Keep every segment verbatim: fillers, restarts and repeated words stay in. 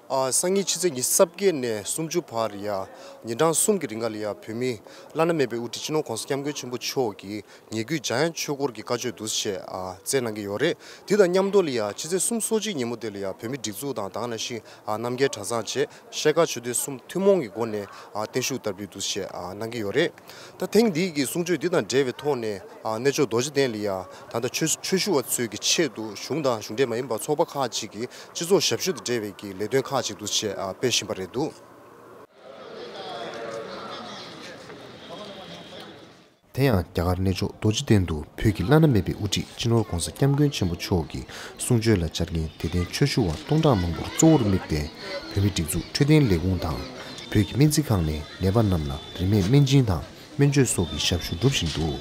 ཨ། སང་ཉིན་ཕྱི་ཚེས་ཉི་ཤུ་རྩ་བརྒྱད་ནས་སུམ་ཅུ་བར་ཡ། ཉིན་གྲངས་གསུམ་གྱི་རིང་ག་ལ་ཡ་བོད་མི་བླ་ན་མེད་པའི་དབུ་ཁྲིད་སྤྱི་ནོར་༸གོང་ས་༸སྐྱབས་མགོན་ཆེན་པོ་མཆོག་གི་ཉེ་བརྒྱུད་འཇམ་དབྱངས་ཆོས་སྐོར་གྱི་བཀའ་ཆོས་འདུག་སེ་བྱས། ཨ། སྩལ་གནང་གི་ཡོད་རེད། དེ་དང་མཉམ་དུ་ལ་ཡ་ཕྱི་ཚེས་སོ་གཅིག་ཉིན་མོ་དེ་ལ་ཡ་བོད་མི་སྒྲིག་འཛུགས་དང་ད་ག་ནང་བཞིན། ཨ། རྣམ་རྒྱལ་གྲྭ་ཚང་བཅས་ཤེལ་དཀར་ཆོས་སྡེ་གསུམ་ཐུན་མོང་གི་སྒོ་ནས། ཨ། བརྟན་བཞུགས་བསྟར་འབུལ་འདུག་སེ་བྱས། ཨ། གནང་གི་ཡོད་རེད། ད་ཐེངས་འདིའི་གི་གསུང་ཆོས་འདི་དང་འབྲེལ་བའི་ཐོག་ནས། ཨ། གནས་མཆོག་རྡོ་རྗེ་གདན་ལ་ཡ་ད་ལྟ་ཆོས་ཆོས་ཞུ་བ་ཚོའི་གི་ཆེད་དུ་གཞུང་དང་གཞུང་འབྲེལ་མ་ཡིན་པ་ཚོགས་པ་ཁག་ཅིག་གིས་སྤྱི་ཚོགས་ཞབས་ཞུ་དང་འབྲེལ་བའི་གི་ལས་དོན་ཁག་ཅིག་འདུག་སེ་བྱས། ཨ། སྤེལ་བཞིན་པ་རེད་འདུག། དེ་ཡང་རྒྱ་གར་གནས་མཆོག་རྡོ་རྗེ་གདན་དུ་བོད་ཀྱི་བླ་ན་མེད་པའི་དབུ་ཁྲིད་སྤྱི་ནོར་༸གོང་ས་༸སྐྱབས་མགོན་ཆེན་པོ་མཆོག་གི་གསུང་ཆོས་ལ་བཅར་མཁན་དད་ལྡན་ཆོས་ཞུ་བ་སྟོང་ཕྲག་མང་པོར་གཙོ་བོར་དམིགས་ཏེ། བོད་མི་སྒྲིག་འཛུགས་འཕྲོད་བསྟེན་ལས་ཁུངས་དང་། བོད་ཀྱི་སྨན་རྩིས་ཁང་ནས་ནད་པ་རྣམས་ལ་རིན་མེད་སྨན་སྦྱིན་དང་སྨན་བཅོས་སོགས་ཀྱི་ཞབས་ཞུ་སྒྲུབ་བཞིན་འདུག།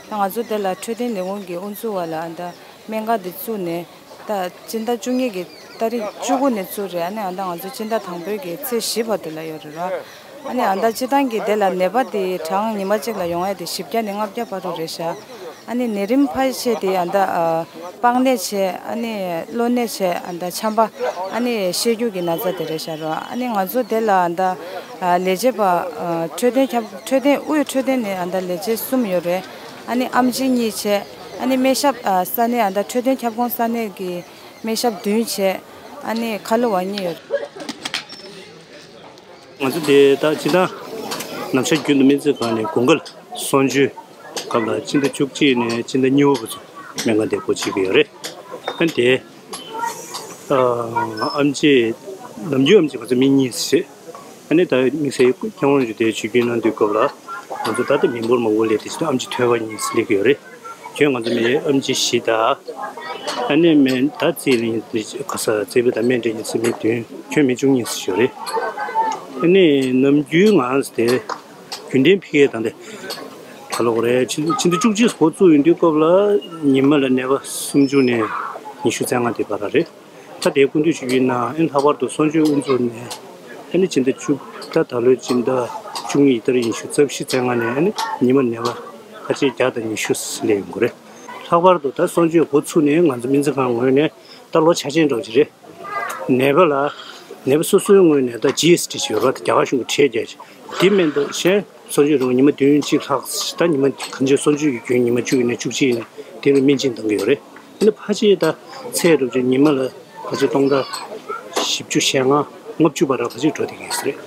ད་ང་ཚོ་དེ་ལ་འཕྲོད་བསྟེན་ལས་ཁུངས་ཀྱི་དབུ་འཛུགས་པ་ལ་ཨ་ད་སྨན་ཁང་འདི་བཙུགས་ནས། ད་སྤྱི་ཟླ་བཅུ་གཉིས་ཀྱི་ཏ་རིག་བཅུ་དགུ་ནས་བཙུགས་རེད། ཨ་ནི་ཨ་ད་ང་ཚོ་སྤྱི་ཟླ་དང་པོའི་གི་ཚེས་བཞི་བར་དུ་ལ་ཡོད་རེད་ར། ཨ་ནི་ཨ་ད་སྤྱི་བཏང་གི་དེ་ལ་ནད་པ་དེ་གྲངས་ཉི་མ་གཅིག་ལ་ཡོང་ཡ་དེ་བཞི་བརྒྱ་ནས་ལྔ་བརྒྱ་བར་དུ་རེད་ཤག། ཨ་ནི་ནད་རིམས་ཕལ་ཆེར་དེ་ཨ་ད་ཨ་པགས་ནད་བྱས། ཨ་ནི་གློ་ནད་བྱས། ཨ་ད་ཆམ་པ། ཨ་ནི་བཤལ་རྒྱུག་གི་ན་ཚ་དེ་རེད་ཤག་ར། ཨ་ནི་ང་ཚོ་དེ་ལ་ཨ་ད་ཨ་ལས་བྱེད་པ། ཨ་འཕྲོད་བསྟེན་ཁྱབ་འཕྲོད་བསྟེན་དབུས་འཕྲོད་བསྟེན་ནས་ཨ་ད་ལས་བྱེད་གསུམ་ཡོད་རེད། ཨ་ནི་ཨེམ་ཆི་གཉིས་བྱས། ཨ་ནི་སྨན་ཞབས་ཨ་ས་གནས་ཨ་ད་འཕྲོད་བསྟེན་ཁྱབ་ཁོངས་ས་གནས་ཀྱི་སྨན་ཞབས་བདུན་བྱས། ཨ་ནི་ཁ་ལོ་བ་གཉིས་ཡོད་རེད། ང་ཚོ་དེ་ད་སྤྱི་བཏང་ནམ་ཞག་རྒྱུན་དུ་སྨན་རྩིས་ཁང་ནས་དགུན་ཁ་ལ་གསང་སྤྱོད་སྐབས་ལ་སྤྱི་ཟླ་བཅུ་གཅིག་ནས་སྤྱི་ཟླ་གཉིས་པ་བར་དུ་སྨན་ཁང་དེ་སྒོ་ཕྱེ་གི་ཡོད་རེད། ཨ་ནི་དེ་ཨ་ཨེམ་ཆི་ནམ་རྒྱུན་ཨེམ་ཆི་ང་ཚོ་མི་གཉིས་བྱས། ཨ་ནི་ད་དམིགས་བསལ་ཀྱང་རྒྱུ་དེ་ཆུ་རྒྱུན་གནང་དུས་སྐབས་ལ་ང་ཚོ་ད་ལྟ་མི་འབོར་མང་པོ་སླེབས་ཏེ་ཨེམ་ཆི་ཐོན་པ་གཉིས་སླེབས་ཀྱི་ཡོད་རེད། ཁྱོན་ང་ཚོ་མི་ཨེམ་ཆི་བཞི་དང་། ཨ་ནི་སྨན་ད་རྩིས་ལེན་ག་ས་རྩིས་པ་དང་སྨན་འདྲེན་གྱི་རྩིས་མི་བདུན། ཁྱོན་མི་བཅུ་གཉིས་ཞིག་ཡོད་རེད། ཨ་ནི་ནམ་རྒྱུན་ང་ཚོ་དེ་རྒྱུན་ལྡན་ཕ་གིར་ད་འདི་ག་ལོག་རེད། ཕྱི་ཕྱི་ཟླ་བཅུ་གཅིག་འགོ་བཙུགས་ཡོང་དུས་སྐབས་ལ་ཉི་མ་ལ་ནད་པ་སུམ་ཅུ་ནས་ཉི་ཤུ་རྩ་ལྔ་དེ་བར་རེད། ད་དེ་སྐུ་མདུན་ཞུ་རྒྱུ་ཡིན་ན། ཨ་ནི་ལྷག་པར་དུ་གསང་སྤྱོད་དབུ་འཛུགས་ནས་ཨ་ནི་སྤྱི་ཟླ་བཅུ། ད་ད་ལོའི་སྤྱི་ཟླ་བཅུ་གཉིས་ཏ་རིག་ཉི་ཤུ་རྩ་བཞི་རྩ་ལྔ་ནས་ཨ་ནི་ཉི་མ་ནད་པ་ཕལ་ཆེར་བརྒྱ་དང་ཉི་ཤུ་སླེབས་ཡོང་གི་རེད། ལྷག་པར་དུ་ད་གསང་སྤྱོད་འགོ་ཚུགས་ནས་ང་ཚོ་སྨན་རྩིས་ཁང་ངོས་ནས་ད་ལོ་འཆར་ཅན་འདྲ་བོ་ཅིག་རེད། ནད་པ་ལ་ནད་པ་སོ་སོའི་ངོས་ནས་ད་ཇི་ཨེས་ཊི་ཅིག་ཡོད་རེད། རྒྱ་གར་གཞུང་གི་ཁྲལ་རྒྱག་ཅིག་དེ་མིན་འདུག་གཞན། གསང་སྤྱོད་རིན་གོང་ཉི་མ་བདུན་གཅིག་ལྷག། ད་ཉི་མ་གང་ཅི་གསང་སྤྱོད་ཀྱི་རྒྱུན་ཉི་མ་བཅུ་ནས་བཅུ་གཅིག་ནས་དེ་ལ་སྨན་སྦྱིན་གཏོང་གི་ཡོད་རེད། དེ་ནི་ཕལ་ཆེར་ད་ཚད་རུབ་ཅིག་ཉི་མ་ལ་ཕལ་ཆེར་སྟོང་ཕྲག་བཞི་བཅུ་ཞེ་ལྔ་ལྔ་བཅུ་བར་ལ་ཕལ་ཆེར་འགྲོ་བསྡད་ཀྱི་ཡོད་ས་རེད།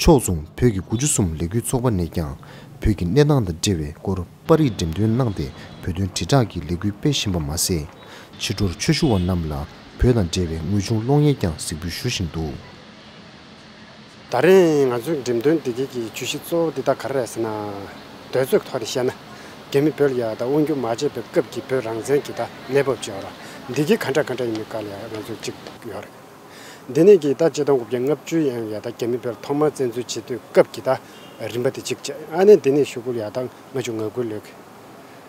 ཕྱོགས་མཚུངས་བོད་ཀྱི་དགུ་བཅུ་གསུམ་ལས་འགུལ་ཚོགས་པ་ནས་ཀྱང་བོད་ཀྱི་གནས་སྟངས་དང་འབྲེལ་བའི་སྐོར་པར་རིས་འགྲེམས་སྟོན་གནང་སྟེ་བོད་དོན་དྲིལ་བསྒྲགས་ཀྱི་ལས་འགུལ་སྤེལ་བཞིན་པ་མ་ཟད། ཕྱི་དྲོར་ཆོས་ཞུ་བ་རྣམས་ལ་བོད་དང་འབྲེལ་བའི་དངོས་བྱུང་གློག་བརྙན་ཀྱང་གཟིགས་འབུལ་ཞུ་བཞིན་འདུག། ད་རིང་ང་ཚོའི་འགྲེམས་སྟོན་འདི་གའི་གི་བརྗོད་གཞི་གཙོ་བོ་འདི་དག་ག་རེ་རེད་ཟེར་ན། དུས་ཚོད་ཐོག་ནས་བཤད་ན། རྒྱ་མི་བོད་ལ་ཡ་ད་དབང་སྒྱུར་མ་བྱས་པའི་སྐབས་ཀྱི་བོད་རང་བཙན་གྱི་ད་གནས་བབ་ཅིག་ཡོད་ར། འདི་གའི་ག་འདྲ་ག་འདྲ་ཡིན་མིན་སྐོར་ལ་ཡ་ང་ཚོ་གཅིག་ཡོད་རེད། འདི་ནས་ཀྱི་ད་ཆིག་སྟོང་དགུ་བརྒྱ་ལྔ་བཅུ་ཡན་ལ་ཡ་ད་རྒྱ་མི་བོད་ཐོག་མར་བཙན་འཛུལ་བྱེད་དུས་སྐབས་ཀྱི་ད་རིམ་པ་དེ་གཅིག་བྱས། ཨ་ནི་འདི་ནས་གཞུག་གུ་ལ་ཡ་ད་ལྔ་བཅུ་ང་དགུ་ལོའི་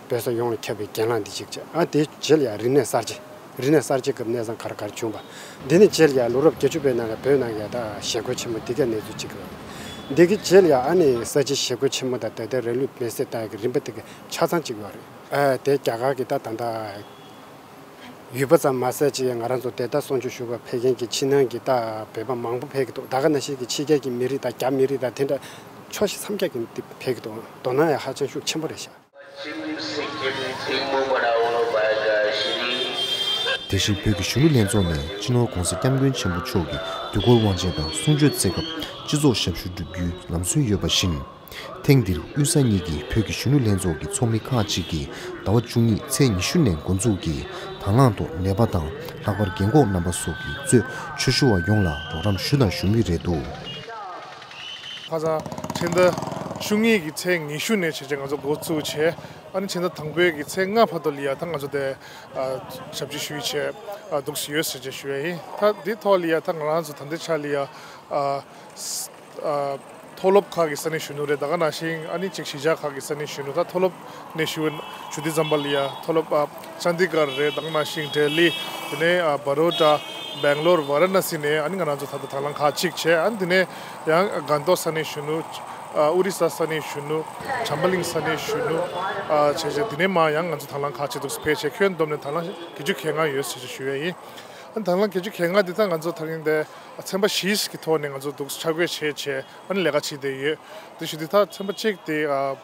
བོད་ས་ཡོངས་ལ་ཁྱབ་པའི་གྱེན་ལངས་འདི་གཅིག་བྱས། ཨ་དེའི་རྗེས་ལ་ཡ་རིག་གནས་གསར་བརྗེ། རིག་གནས་གསར་བརྗེ་སྐབས་གནས་སྟངས་ག་རེ་ག་རེ་བྱུང་བ། འདི་ནས་རྗེས་ལ་ཡ་ལོ་རབས་བརྒྱད་ཅུ་པའི་ནང་ལ་བོད་ནང་ཡ་ད་ཞི་རྒོལ་ཆེན་མོ་འདི་གའི་གནས་ཚུལ་གཅིག་རེད། འདི་གི་རྗེས་ལ་ཡ་ཨ་ནི་ས་བྱི་ཞི་རྒོལ་ཆེན་མོ་དང་ད་ལྟའི་རང་ལུས་མེར་སྲེག་བཏང་ཡ་གི་རིམ་པ་འདི་གི་ཆ་ཚང་གཅིག་ཡོད་རེད། ཨ་དེ་རྒྱ་གར་གི་ད་ད་ད་ཡུལ་པ་ཙམ་མ་ཟད་ཅིག་ང་རང་ཚོ་དེ་ལྟར་གསུང་ཆོས་ཞུ་བར་ཕེབས་མཁན་གྱི་ཕྱི་ནང་གི་ད་བོད་པ་མང་པོ་ཕེབས་ཀྱི་འདུག། ད་ག་ནང་བཞིན་གྱི་ཕྱི་རྒྱལ་གྱི་མི་རིགས་དང་རྒྱ་མི་རིགས་དང་དེ་འདྲ་ཕྱོགས་བཞི་མཚམས་བརྒྱད་ཀྱི་མི་དེ་ཕེབས་ཀྱི་འདུག། དོ་སྣང་ཡང་ཧ་ཅང་ཤུགས་ཆེན་པོ་རེད་ཤག། དེ་བཞིན་བོད་ཀྱི་གཞོན་ནུ་ལྷན་ཚོགས་ནས་སྤྱི་ནོར་༸གོང་ས་༸སྐྱབས་མགོན་ཆེན་པོ་མཆོག་གི་དུས་འཁོར་དབང་ཆེན་དང་གསུང་ཆོས་སྩལ་སྐབས་སྤྱི་ཚོགས་ཞབས་ཞུ་བསྒྲུབ་རྒྱུའི་ལམ་སྲོལ་ཡོད་པ་བཞིན། ཐེངས་འདིར་དབུས་ས་གཉིས་ཀྱི་བོད་ཀྱི་གཞོན་ནུ་ལྷན་ཚོགས་ཀྱི་ཚོགས་མི་ཁག་ཅིག་གིས་ཟླ་བ་བཅུ་གཉིས་ཚེས་ཉི་ཤུ་ནས་འགོ་འཛུགས་ཀྱིས་དང་བླངས་ཐོག་ནད་པ་དང་ལྷག་པར་རྒན་འཁོགས་རྣམ་པ་སོགས་ཀྱིས་གཙོས་ཆོས་ཞུ་བ་ཡོངས་ལ་རོགས་རམ་ཞུས་དང་ཞུ་མུས་རེད་འདུག། ཁ་སང་ཕྱི་ཟླ་བཅུ་གཉིས་ཀྱི་ཚེས་ཉི་ཤུ་ནས་བྱས་རྗེས་ང་ཚོ་འགོ་བཙུགས་བྱས། ཨ་ནི་ཕྱི་ཟླ་དང་པོའི་གི་ཚེས་ལྔ་བར་དུ་ལ་ཡ་ད་ང་ཚོ་དེ་ཨ་ཞབས་ཕྱི་ཞུས་བྱས། ཨ་འདུག་སེ་ཡོད་ཟེར་བྱས་ཞུ་ཡ་ཡིན། ད་འདི་ཐོག་ལ་ཡ་ད་ང་རང་ཚོ་ད་ལྟའི་ཆ་ལ་ཡ་ཨ་ཨ་མཐོ་སློབ་ཁག་གི་ས་གནས་གཞོན་ནུ་རེད། ད་ག་ནང་བཞིན་ཨ་ནི་གཅིག་གཞིས་ཆགས་ཁག་གི་ས་གནས་གཞོན་ནུ། ད་མཐོ་སློབ་ནས་ཞུ་ཞུ་དུས་ཙམ་པ་ལ་ཡ་མཐོ་སློབ་ཨ་ཅན་དི་གར་རེད། ད་ག་ནང་བཞིན་ལྡི་ལི། དེ་ནས་ཨ་བྷ་རོ་ཌ། སྦེང་ལོར། ཝ་ར་ཎ་སི་ནས་ཨ་ནི་ང་རང་ཚོ་ད་ལྟ་དང་བླངས་ཁག་ཅིག་བྱས། ཨ་ནི་དེ་ནས་ཡང་སྒང་ཏོག་ས་གནས་གཞོན་ནུ། ཨ་ཨོ་རི་ས་ས་གནས་གཞོན་ནུ། བྱམས་པ་གླིང་ས་གནས་གཞོན་ནུ། ཨ་བྱས་བྱས་དེ་ནས་མར་ཡང་ང་ཚོ་དང་བླངས་ཁག་ཅིག་འདུག་སེ་ཕེབས་བྱས་ཁྱོན་བསྡོམས་ནས་དང་བླངས་བརྒྱད་ཅུ་གྱ་ལྔ་ཡོད་ཟེར་ཞུ་ཡས་ཡིན། ཨ་དང་བླངས་བརྒྱད་ཅུ་གྱ་ལྔ་འདི་ད་ང་ཚོ་ད་རིང་འདི་ཚན་པ་བཞི་གི་ཐོག་ནས་ང་ཚོ་འདུག་སེ་ཆ་བགོས་བྱས་བྱས་ཨ་ནི་ལས་ཀ་བྱེད་བསྡད་ཡོད། དེ་བཞིན་དུ་ད་ཚན་པ་གཅིག་དེ་ཨ་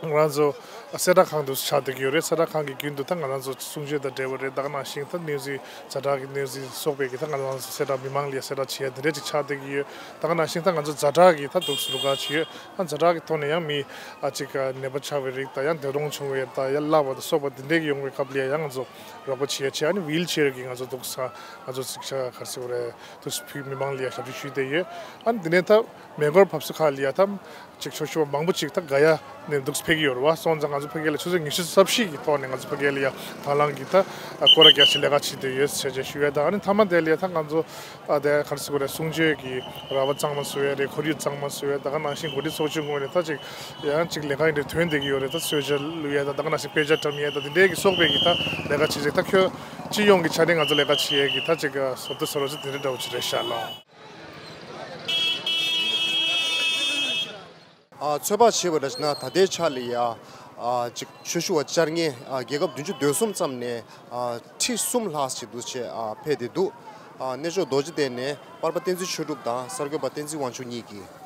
ང་རང་ཚོ་གསལ་བསྒྲགས་ཁང་དུ་ཆགས་བསྡད་ཀྱི་ཡོད་རེད། གསལ་བསྒྲགས་ཁང་གི་རྒྱུན་དུ་ད་ང་རང་ཚོ་གསུང་ཆོས་དང་འབྲེལ་བ་རེད། ད་ག་ནང་བཞིན་ད་གནས་ཚུལ་ཛ་དྲག་གི་གནས་ཚུལ་སོགས་པའི་གི་ད་ང་རང་ཚོ་གསལ་བསྒྲགས་མི་མང་ལ་ཡ་གསལ་བསྒྲགས་བྱེད་ཡ་དེ་འདྲས་ཅིག་ཆགས་བསྡད་ཀྱི་ཡོད། ད་ག་ནང་བཞིན་ད་ང་ཚོ་ཛ་དྲག་གི་ད་འདུག་སེ་རུ་ཁག་བྱེད་ཡོད། ད་ཛ་དྲག་གི་ཐོག་ནས་ཡང་མི་ཨ་ཅིག་ནད་པ་ཆགས་པའི་རིགས་དང་ཡང་འདས་གྲོངས་བྱུང་བའི་ད་ཡང་བརླག་པ་དང་སོགས་པ་དེ་འདྲས་ཀྱི་ཡོང་བའི་སྐབས་ལ་ཡང་ང་ཚོ་རོགས་པ་བྱེད་ཡ་བྱེད། ཨ་ནི་ཝིལ་ཆེར་གི་ང་ཚོ་འདུག་སེ་ང་ཚོ་ཅིག་ག་རེ་ཟེར་དགོས་རེད། འདུག་སེ་ཕུལ་མི་མང་ལ་ཡ་ཞབས་ཞུ་ཞུས་བསྡད་ཡོད། ཨ་ནི་དེ་ནས་ད་མེ་འཁོར་བབས་ས་ཁག་ལ་ཡ་ད་ཅིག་ཆོས་ཞུ་བ་མང་པོ་ཅིག་ད་ག་ཡ་ནས་འདུག་སེ་ཕེབས་ཀྱི་ཡོད་རེད་བ། སོང་ཙང་ང་ཚོ་ཕ་གི་ལ་ཆུ་ཚོད་ཉི་ཤུ་རྩ་བཞི་གི་ཐོག་ནས་ང་ཚོ་ཕ་གི་ལ་ཡ་དང་བླངས་ཀྱི་ད་སྐོར་ར་རྒྱག་ཆེད་ལས་ཀ་བྱེད་བསྡད་ཡོད་ཟེར་བྱས་ཞུ་ཡ། ད་ཨ་ནི་མཐའ་མ་དེ་ལ་ཡ་ད་ང་ཚོ་ཨ་དེ་ག་རེ་ཟེར་དགོས་རེད། གསུང་ཆོས་ཀྱི་ར་བ་གཙང་མ་བཟོ་ཡ་རེད། ཁོར་ཡུག་གཙང་མ་བཟོ་ཡ། ད་ག་ནང་བཞིན་འགོ་ཁྲིད་ཚོགས་ཆུང་ངོས་ནས་ད་ཅིག་ཡང་ཅིག་ལས་ཀ་ཡིན་དུས་ཐོན་བསྡད་ཀྱི་ཡོད་རེད། ད་གསོལ་ཇ་བླུག་ཡ་ད་ད་ག་ནང་བཞིན་དཔེ་ཆ་བཀྲམ་ཡ་ད་དེ་འདྲའི་གི་སོགས་པའི་གི་ད་ལས་ཀ་བྱེད་ཅིག་ད་ཁྱོད་སྤྱི་ཡོངས་ཀྱི་ཆ་ནས་ང་ཚོ་ལས་ཀ་བྱེད་ཡ་གི་ད་ཅིག་ཟབ་ཏུ་ཟེར་བ་ཅིག་དེ་འདྲ་འདྲ་བོ་ཅིག་རེད་ཤག་ལགས། ཨ་ཚོད་དཔག་བྱས་པ་འདྲ་ཞིག་ན་ད་ལྟའི་ཆ་ལ་ཡ་ཨ་ཅིག་ཆོས་ཞུ་བ་བཅར་མཁན་ཨ་རྒྱལ་ཁབ་བདུན་ཅུ་དོན་གསུམ་ཙམ་ནས་ཨ་ཁྲི་གསུམ་ལྷག་ཅིག་འདུག་བྱས་ཨ་ཕེབས་བསྡད་འདུག་ཨ་གནས་མཆོག་རྡོ་རྗེ་གདན་ནས་པར་པ་བསྟན་འཛིན་ཆོས་གྲུབ་དང་གསར་འགོད་པ་བསྟན་འཛིན་དབང་ཕྱུག་གཉིས་ཀྱིས་